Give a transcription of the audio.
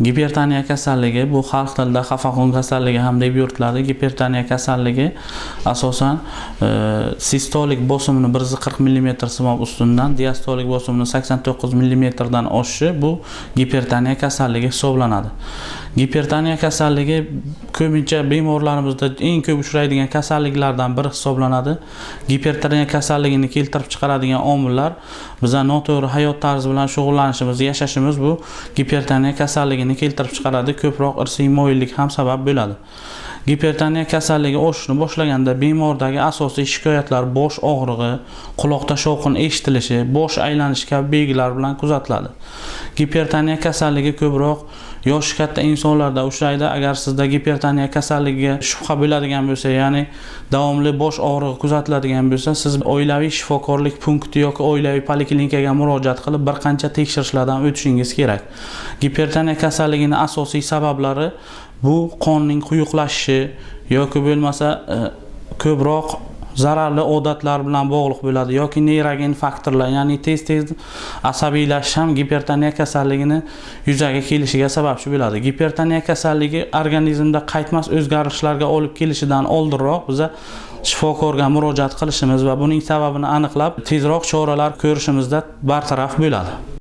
Gipertoniya kasalligi bu xalq tilida xafaxon kasalligi ham deb yuritiladi. Gipertoniya kasalligi asosan sistolik bosimini 140 mm simob ustundan, diastolik bosimini 89 mm dan oshishi bu gipertoniya kasalligi hisoblanadi. Gipertoniya kasalligi ko'pincha bemorlarimizda eng ko'p uchraydigan kasalliklardan biri hisoblanadi. Gipertoniya kasalligini keltirib chiqaradigan omillar biza noto'g'ri hayot tarzi bilan shug'ullanishimiz, yashashimiz bu gipertoniya kasalligini keltirib chiqaradi. Ko'proq irsiy moyillik ham sabab bo'ladi. Gipertoniya kasalligi oshishni boshlaganda bemordagi asosiy shikoyatlar bosh og'rig'i, quloqda shovqin eshitilishi, bosh aylanishi kabi belgilar bilan kuzatiladi. Gipertoniya kasalligi ko'proq yoshi katta insonlarda uchraydi. Agar sizda gipertoniya kasalligiga shubha bo'ladigan bo'lsa, ya'ni davomli bosh og'rig'i kuzatiladigan bo'lsa, siz oilaviy shifokorlik punkti yoki oilaviy poliklinikaga murojaat qilib, bir qancha tekshirishlardan o'tishingiz kerak. Gipertoniya kasalligining asosiy sabablari bu qonning quyuqlashishi yoki bo'lmasa ko'proq zararli odatlar bilan bog'liq bo'ladi yoki neyrogen faktorlar, ya'ni tez-tez asabiylashish ham gipertoniya kasalligini yuzaga kelishiga sababchi bo'ladi. Gipertoniya kasalligi organizmda qaytmas o'zgarishlarga olib kelishidan oldinroq biza shifokorga murojaat qilishimiz va buning sababini aniqlab, tezroq choralar ko'rishimizda bartaraf bo'ladi.